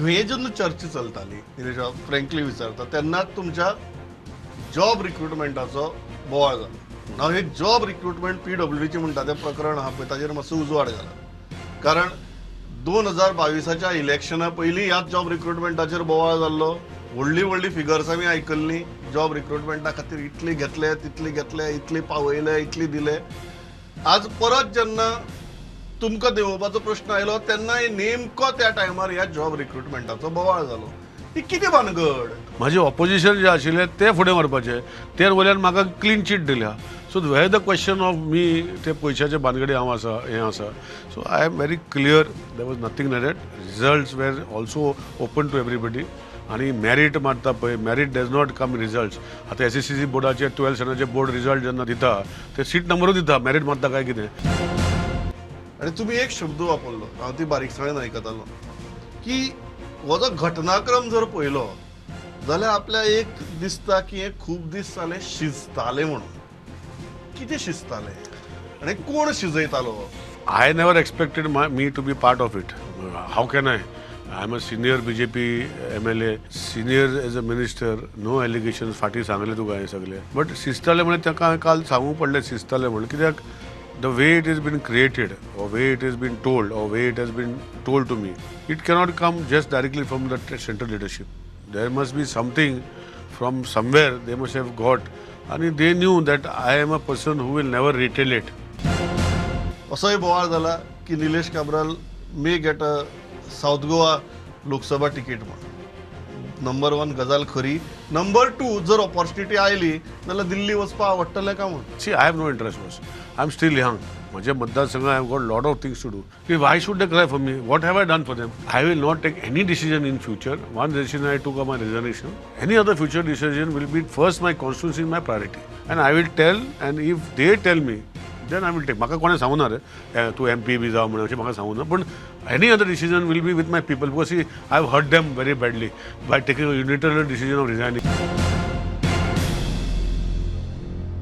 हे जेन्ना चर्चा चलताली निलेश, फ्रेंकली विचारता, तेन्नाच तुमच्या जॉब रिक्रुटमेंटाचो बोवाळ जालो. हांव हे जॉब रिक्रुटमेंट पीडब्ल्यूडीचे म्हणटा तें प्रकरण आहा पळय, ताजेर मातसो उजवाड घाला, कारण 2022च्या इलेक्शना पयलीं ह्याच जॉब रिक्रुटमेंटाचेर बोवाळ जाल्लो. व्हडली व्हडली फिगर्स आमी आयकल्ली, जॉब रिक्रुटमेंटा खातीर इतली घेतले, तितली घेतले, इतली पावयले, इतली दिले. आज परत जेन्ना तुमकां देंवोवपाचो प्रश्न आयलो तेन्ना नेमको त्या टायमार ह्या जॉब रिक्रुटमेंटाचो बोवाळ जालो. ही कितें भानगड? म्हाजे ऑपोजिशन जे आशिल्ले ते फुडें व्हरपाचे, ते वयल्यान म्हाका क्लीन चीट दिल्या. So where the question of me ते पयशाचे भानगडी हांव आसा, हें आसा. So I am very clear, there was nothing like that. Results were also open to everybody. आनी मॅरीट मारता पळय, merit does not come results. आतां एसएससी बोर्डाचे 12 स्टँडर्डाचे बोर्ड रिजल्ट जेन्ना दिता ते सीट नंबरूच दिता, मॅरीट मारता काय कितें? आनी तुमी एक शब्द वापरलो, हांव ती बारीकसाणेन आयकतालो, की हो जो घटनाक्रम जर पळयलो जाल्यार आपल्याक एक दिसता की हें खूब दीस जाले शिजतालें म्हणून. कितें शिजतालें आनी कोण शिजयतालो? I never expected me to be part of it. How can I? I am a senior BJP MLA, senior as a minister, no allegations. फाटीं सांगलें तुका हें सगळें. बट शिजतालें म्हणल्यार ताका हांवें काल सांगूंक पडलें शिजतालें म्हणून, कित्याक the way it is been created or way it is been told or way it has been told to me, it cannot come just directly from the central leadership. There must be something from somewhere they must have got, आनी they knew that I am a person who will never retaliate. असोय बोवाळ जाला की Nilesh Cabral may get a South Goa Lok Sabha ticket म्हणून. Number one गजाल खरी, number two जर opportunity आयली जाल्यार दिल्ली वचपाक आवडटलें काय म्हूण? See, I have no interest, boss. I am still young. म्हज्या मतदारसंघात I have got lot of things to do. Why should they cry for me? What have I done for them? I will not take any decision in future. One decision I took, my resignation. Any other future decision will be first my constituency, my priority, and I will tell, and if they tell me, then I will take. म्हाका कोणें सांगू ना रे, तूं MP बी जाव म्हणून, अशें म्हाका सांगू ना. पूण any other decision will be with my people, because I have hurt them very badly by taking a unilateral decision of resigning.